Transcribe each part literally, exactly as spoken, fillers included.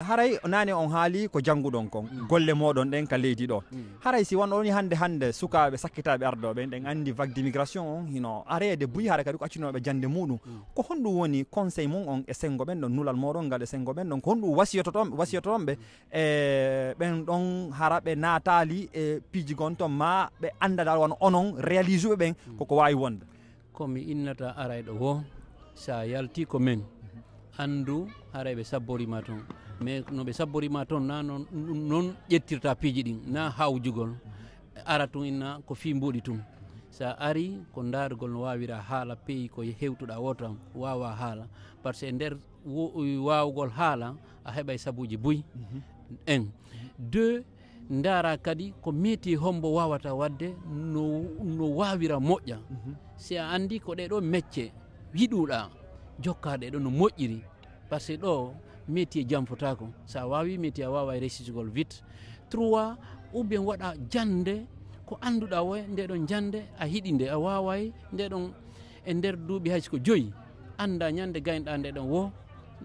Haray naane on haali ko jannguɗon kon, golle mooɗon ɗen ka leydi ɗo. Haray si won woni hannde hannde sukaaɓe sakkitaaɓe ardooɓe, ɗen anndi vague d'immigration on hino areede buy, haray kadi ko accinooɓe jannde muɗum. Ko honɗum woni conseil mon on e senngo ɓen ɗon, nulal mooɗon ngal e senngo ɓen ɗon, ko honɗum wasiyototon, wasiyototon ɓe e ɓen ɗon hara ɓe naataali e piiji gon ton ma ɓe annda dal wano onon réaliser ɓe ɓen koko waawi wonde? Ko mi innata arayɗo wo, sa yalti ko men, anndu haray ɓe sabboriima toon. Mais no ɓe sabboriima toon, na noon, ɗum noon ƴettirta piiji ɗin, na hawjugol. Ara tun inna ko fii mbuuɗi tun. Sa ari ko ndaarugol no waawira haala peyi ko hewtuɗa wota waawa haala. Par ce que nder wo-, waawugol haala, a heɓay sabuuji buy. En. Deux, ndaara kadi ko métier hombo waawata waɗde no, no waawira moƴƴa. Si a anndi ko ɗee ɗoo mecce yiɗuɗa jokka ɗee ɗoo no moƴƴiri, par ce que ɗoo métier janfotaako. Sa waawi métier, a waaway resisugol vite. Trois, ou bien waɗa jannde ko annduɗa wo nde ɗon jannde a hiɗi nde, a waaway nde ɗon e nder duuɓi hay so ko joyi, annda ñande gaynɗa nde ɗon wo,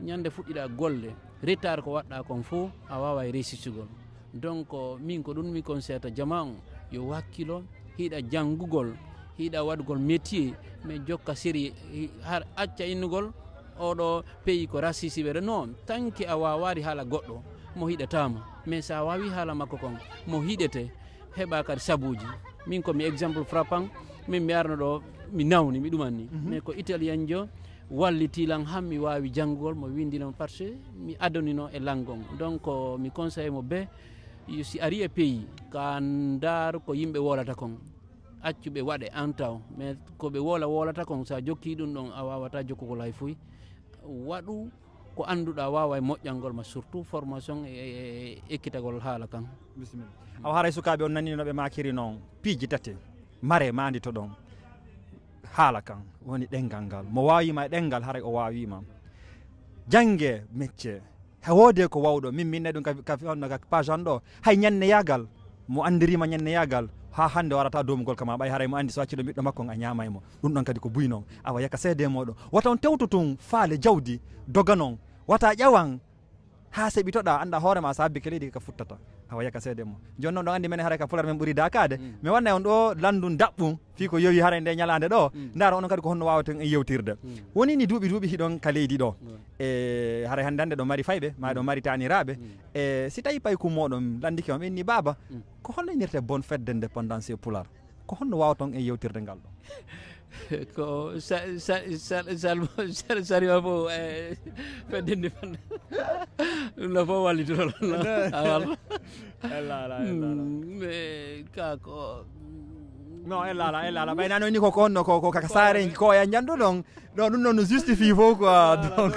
ñande fuɗɗiɗa golle, retard ko waɗɗa kon fof a waaway resisugol. Donc, min ko ɗum mi conseillata jama on, yo wakkilo, hiɗa janngugol, hiɗa waɗugol métier, mais jokka sérieux, hi-, har acca innugol oɗo pays ko raciste ɓe. Non, tanki a waawaari haala goɗɗo, mo hiɗataama. Mais sa waawi haala makko kon, mo hiɗete, heɓa kadi sabuuji. Min ko mi exemple frappant, min mi arno ɗo, mi nawni, mi ɗumanni. Mais ko italien jo, walliti lan han mi waawi janngugol mo winndino, par ce que mi adonino e langue on. Donc, mi conseille mo be, yo si ari e pays, ka ndaar ko yimɓe wolata kon. Accu ɓe waɗe an taw. Mais ko ɓe wola wolata kon, sa jokki ɗum ɗon, a waawata jokkugol hay fuy. Waɗu ko annduɗa waawa e moƴƴangol ma, surtout formation e, e, e ekkitagol haala kan. Bisimilla. Awa haray sukaaɓe on nani no ɓe maakiri noon. Piiji tati. Mare maandi to ɗon. Haala kan woni ɗenngal ngal. Mo waawima e ɗenngal, haray o waawima. Jannge mecce. He woodee ko waawɗo. Min, min ne ɗum ka, ka, ka page an ɗo. Hay ñanneyaagal, mo anndirima ñanneyaagal, haa hannde o arata doomugol kama, ɓay haray mo anndi so acci ɗo ɓiɗɗo makko on a ñaamay mo. Ɗum ɗon kadi ko buy noon. Awa yaka seede mooɗon. Wata on tewtu tun faale jawdi, doga noon. Wata ƴawan haa seɓitoɗa, annda hoore ma saabi ke leydi ka futtata. Awa yaka seede mo. Jooni noon ɗon anndi menen haray ka Pular men ɓuri daakaade. Mi wannay on ɗo lanndun daɓɓun, fii ko yowi haray nde ñalaande ɗo. Ndaara onon kadi ko honno waawaten en yewtirde. Woni ni duuɓi duuɓi hiɗon ka leydi ɗo. E haray hannde hannde ɗo mari fayɓe, ma ɗo mari taaniraaɓe. E si tawi paykun mooɗon lanndike on ɓenni baaba, ko honno innirte bonne fête d'indépendance e Pular? Ko honno waawaton en yewtirde ngal ɗo? Ko sa-, sa-, sa-, sal-, sal-, salima fof, e, fedde nde fanda. Ɗum no fof wallitoro. Awal. Ella ala, ella ala. Mm, mais ka ko. Non, ella ala, ella ala. Ɓay nano ni ko, ko honno ko, ko kaka saare ko ya njandu ɗon. Non, ɗum noon no justifie fof quoi. Donc,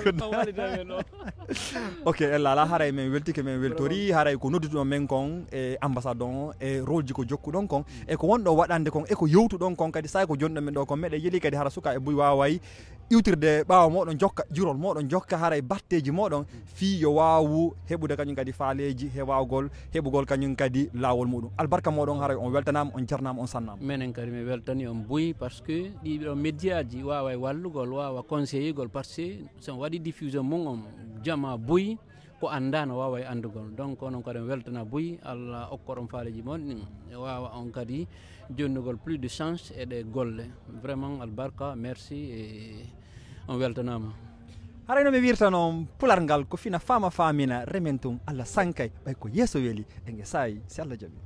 ok, ella ala, haray min weltike, min weltori, haray ko nodduɗon men kon e ambassade on e rôle ji ko jokkuɗon kon e ko wonɗo waɗande kon e ko yewtuɗon kon kadi, sa ko jonɗo men ɗo kon, meɗen yeli kadi hara suka e buy waaway iwtirde ɓaawo moɗon jokka jurol moɗon, jokka haray batteji moɗon fii yo waawu heɓude kañum kadi faaleji he waawgol heɓugol kañum kadi laawol muɗum. Albarka moɗon, haray on weltanama, on jarnama, on sannama. Menen kadi mi weltani on buy, parce que ɗiɗo médiaji waaway wallugol, waawa conseillugol, parce que so on waɗi diffusion mum on jama buy ko annda no waawa e anndugol. Donc onon kadi on weltana buy, Allah okkoɗon faaleji mon ɗin, e waawa on kadi jonnugol plus de chance e ɗe golle. Vraiment albarka, merci, e on weltanama. Haray no mi wirtano pular ngal ko fina fama famina remen tun Allah sankay ɓay ko yeeso weli e nge saayi si Allah jaɓi.